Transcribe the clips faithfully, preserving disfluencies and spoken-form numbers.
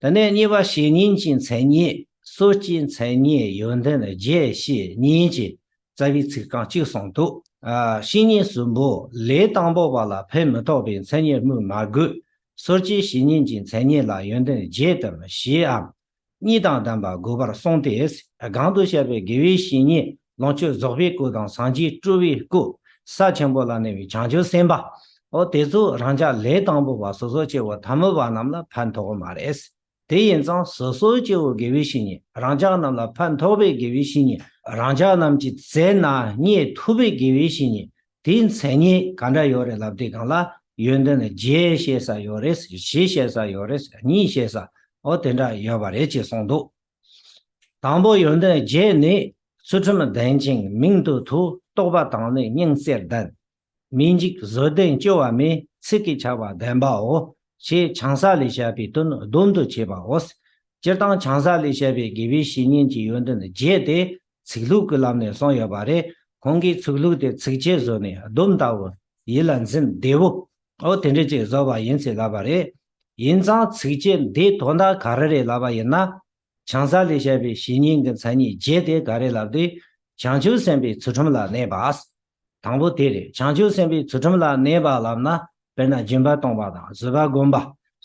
དེ་ནས་གཉིས་པ་བཤེས་གཉེན་གྱི་མཚན་ཉིད། སོ་སྐྱེའི་མཚན་ཉིད་ཡོན་ཏན་བརྒྱད་ཞེས་གཉིས་ཀྱི་རྩ་བའི་ཚིག་རྐང་གཅིག་གསུངས་འདུག་ཨ། བཤེས་གཉེན་གསུམ་པོ་ལས་དང་པོ་པ་ལ་ཕན་མི་ཐོགས་པའི་མཚན་ཉིད་སྨོས་མ་དགོས། སོ་སྐྱེའི་བཤེས་གཉེན་གྱི་མཚན་ཉིད་ལ་ཡོན་ཏན་བརྒྱད་དམ་བཞིའམ་གཉིས་དང་ལྡན་པ་དགོས་པར་གསུངས་ཏེ། གོང་དུ་བཤད་པའི་དགེ་བའི་བཤེས་གཉེན་ལོངས་སྤྱོད་རྫོགས་པའི་སྐུ་དང་སངས་རྒྱས་སྤྲུལ་པའི་སྐུ། ས་ཆེན་པོ་ལ་གནས་པའི་བྱང་ཆུབ་སེམས་དཔའ། འོ་དེ་ཚོ་རང་ཅག་ལས་དང་པོ་པ་སོ་སོ་སྐྱེ་བོ་ཐ་མལ་པ་རྣམས་ལ་ཕན་ཐོགས་མ་རེད། དེ་ཡིན་ཙང་སོ་སོའི་སྐྱེ་བོ་དགེ་བའི་བཤེས་གཉེན། རང་ཅག་རྣམས་ལ་ཕན་ཐོགས་པའི་དགེ་བའི་བཤེས་གཉེན། རང་ཅག་རྣམས་ཀྱི་རྩལ་ན་རྙེད་ཐུབ་པའི་དགེ་བའི་བཤེས་གཉེན། དེའི་མཚན་ཉིད་ག་འདྲ་ཡོད་རེད་ལབ་དུས་སྒང་ལ། ཡོན་ཏན་བརྒྱད་བཤད་ས་ཡོད་རེད། བཞི་བཤད་ས་ཡོད་རེད། གཉིས་བཤད་ས། འོ་དེ་འདྲ་ཡོད་པ་རེད་ཅེས་གསུངས་འདུག་དང་པོ་ཡོན་ཏན་བརྒྱད་ནི། ཚུལ་ཁྲིམས་ལྡན་ཅིང་མིང་དུ་ཐོས། རྟོགས་པ་དང་ནི་སྙིང་བརྩེར་ལྡན། མི་འཇིགས་བཟོད་ལྡན་སྐྱོ་བ་མེད། ཚིག་གིས་ཁྱབ་པ་ལྡན་པའོ། ཞེས་བྱང་ས་ལས་བཤད་པའི་དོན་སྡོམ་དུ་བྱས་པའོ། སྤྱིར་བཏང་བྱང་ས་ལས་བཤད་པའི་དགེ་བའི་བཤེས་གཉེན་གྱི་ཡོན་ཏན་བརྒྱད་དེ་ཚིག་ལྷུག་གི་ལམ་ནས་གསུངས་ཡོད་པ་རེད། ཁོང་གིས་ཚིག་ལྷུག་དེ་ཚིགས་བཅད་བཟོས་ནས་སྡོམ་ལྟ་བུ་ཡིད་ལ་འཛིན་བདེ་བོ། འོ་དེ་འདྲ་ཅིག་བཟོས་པ་ཡིན་ཟེར་ལབ་པ་རེད། ཡིན་ཙང་ཚིགས་བཅད་འདིའི་དོན་དག་ག་རེ་རེད་ལབ་པ་ཡིན་ན། བྱང་ས་ལས་བཤད་པའི་བཤེས་གཉེན་གྱི་མཚན་ཉིད་བརྒྱད་དེ་ག་རེ་ལབ་དུས། བྱང་ཆུབ་སེམས་དཔའི་ཚུལ་ཁྲིམས་ལ་གནས་པ། དང་པོ་དེ་རེད། བྱང་ཆུབ་སེམས་དཔའི་ཚུལ་ཁྲིམས་ལ་གནས་པ་ལབ་ན། དཔེར་ན་སྦྱིན་པ་གཏོང་བ་དང་བཟོད་པ་སྒོམ་པ།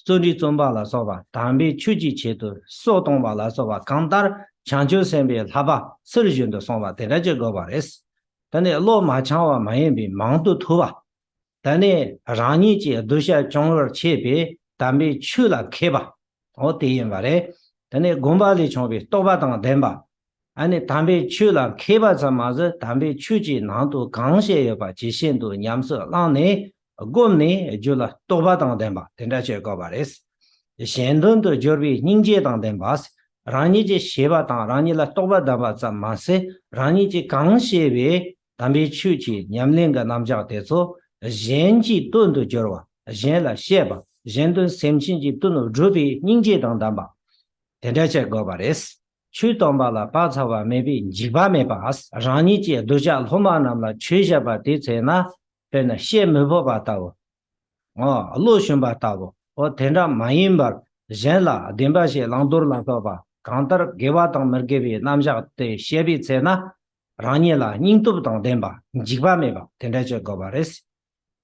བརྩོན་འགྲུས་རྩོམ་པ་ལ་སོགས་པ་དམ་པའི་ཆོས་ཀྱི་ཆེད་དུ་སྲོག་གཏོང་བ་ལ་སོགས་པ་གང་ལྟར་བྱང་ཆུབ་སེམས་དཔའི་བསླབ་པ་ཚུལ་བཞིན་དུ་སྲུང་བ་དེ་འདྲ་ཅིག་དགོས་པ་རེད། ད་ནི་བློ་མ་འཆང་བ་མ་ཡིན་པའི་མང་དུ་ཐོས་པ། ད་ནི་རང་ཉིད་ཀྱི་གདུལ་བྱ་སྐྱོང་བར་བྱེད་པའི་དམ་པའི་ཆོས་ལ་མཁས་པ། འོ་དེ་ཡིན་པ་རེད། ད་ནི་སྒོམ་པ་ལས་བྱུང་བའི་རྟོགས་པ་དང་ལྡན་པ། ཨ་ནི་དམ་པའི་ཆོས་ལ་མཁས་པ་ཙམ་མ་ཟད་དམ་པའི་ཆོས་ཀྱི་ནང་དུ་གང་བཤད་ཡོད་པ་ཇི་བཞིན་དུ་ཉམས་སུ་བླངས་ནས་སྒོམ་ནས་རྒྱུད་ལ་རྟོགས་པ་དང་ལྡན་པ་དེ་འདྲ་བྱེད་དགོས་པ་རེད། གཞན་དོན་དུ་སྦྱོར་བའི་སྙིང་རྗེ་དང་ལྡན་པ། རང་ཉིད་ཀྱིས་ཤེས་པ་དང་རང་ཉིད་ལ་རྟོགས་པ་ལྡན་པ་ཙམ་མ་ཟད་རང་ཉིད་ཀྱིས་གང་ཤེས་པའི་དམ་པའི་ཆོས་ཀྱི་ཉམས་ལེན་གྱི་རྣམ་གཞག་དེ་ཚོ་གཞན་གྱི་དོན་དུ་སྦྱོར་བ། གཞན་ལ་བཤད་པ། གཞན་དོན་སེམས་ཅན་གྱི་དོན་སྒྲུབ་པའི་སྙིང་རྗེ་དང་ལྡན་པ། དེ་འདྲ་བྱེད་དགོས་པ་རེད། ཆོས་སྟོན་པ་ལ་བག་ཚ་བ་མེད་པའི་འཇིགས་པ་མེད་པ། རང་ཉིད་ཀྱི་གདུལ་བྱ་སློབ་མ་རྣམས་ལ་ཆོས་བཤད་པ་དེའི་ཚེ་ན། དཔེར་ན་བཤད་མི་ཕོད་པ་ལྟ་བུ། ཨོ། བློ་ཞུམ་པ་ལྟ་བུ། ཨོ་དེ་འདྲ་མ་ཡིན་པར་གཞན་ལ་བདེན་པ་བཤད་བླང་དོར་ལ་སོགས་པ་གང་ལྟར་དགེ་བ་དང་མི་དགེ་བའི་རྣམ་གཞག་དེ་བཤད་པའི་ཚེ་ན། རང་ཉིད་ལ་སྙིང་སྟོབས་དང་ལྡན་པ་འཇིགས་པ་མེད་པ་དེ་འདྲ་བྱེད་དགོས་པ་རེད།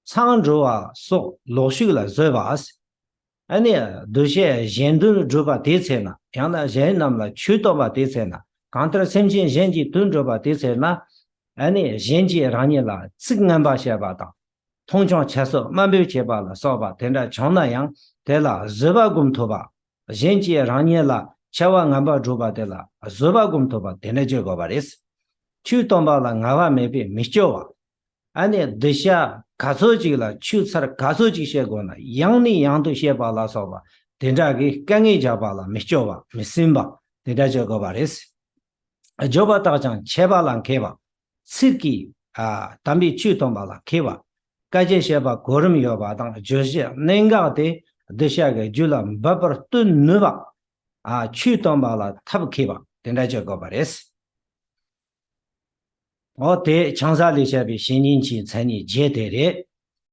མཚང་འབྲུ་བ་སོགས་ལོག་ཤུགས་ལ་བཟོད་པ། ཨ་ནི་གདུལ་བྱ་གཞན་དོན་སྒྲུབ་པ་དེའི་ཚེ་ན་ཡང་ན་གཞན་རྣམས་ལ་ཆོས་སྟོན་པ་དེའི་ཚེ་ན་གང་ལྟར་སེམས་ཅན་གཞན་གྱི་དོན་སྒྲུབ་པ་དེའི་ཚེ་ན། ཨ་ནི་གཞན་གྱིས་རང་ཉིད་ལ་ཚིག་ངན་པ་བཤད་པ་དང་། མཐོང་ཆུང་ཁྱད་གསོད་དམའ་འབེབས་བྱེད་པ་ལ་སོགས་པ་དེ་འདྲ་བྱུང་ན་ཡང་དེ་ལ་བཟོད་པ་སྒོམ་ཐུབ་པ། གཞན་གྱིས་རང་ཉིད་ལ་འཆལ་བ་ངན་པ་བསྒྲུབས་པ་དེ་ལ་བཟོད་པ་སྒོམ་ཐུབ་པ་དེ་འདྲ་བྱེད་དགོས་པ་རེད། ཆོས་སྟོན་པ་ལ་ངལ་བ་མེད་པས་མི་སྐྱོ་བ། ཨ་ནི་གདུལ་བྱ་ག་ཚོད་ཅིག་ལ་ཆོས་ཚར་ག་ཚོད་ཅིག་བཤད་དགོས་ན་ཡང་ནས་ཡང་དུ་བཤད་པ་ལ་སོགས་པ་དེ་འདྲ་གི་དཀའ་ངལ་རྒྱག་པ་ལ་མི་སྐྱོ་བ་མི་སེམས་པ་དེ་འདྲ་བྱེད་དགོས་པ་རེད། བརྗོད་པ་དག་ཀྱང་འཆད་པ་ལ་མཁས་པ། ཚིག་གིས་ཨ་དམ་པའི་ཆོས་སྟོན་པ་ལ་མཁས་པ། བཀའ་བཅད་བཤད་པ་གོ་རིམ་ཡོད་པ་དང་བརྗོད་བྱའི་གནད་འགག་དེ་གདུལ་བྱ་གི་རྒྱུད་ལ་འབབ་པར་སྟོན་ནུས་པ། ཨ་ཆོས་སྟོན་པ་ལ་ཐབས་མཁས་པ་དེ་འདྲ་བྱེད་དགོས་པ་རེད། འོ་དེ་བྱང་ས་ལས་བཤད་པའི་བཤེས་གཉེན་གྱི་མཚན་ཉིད་བརྒྱད་དེ་རེད།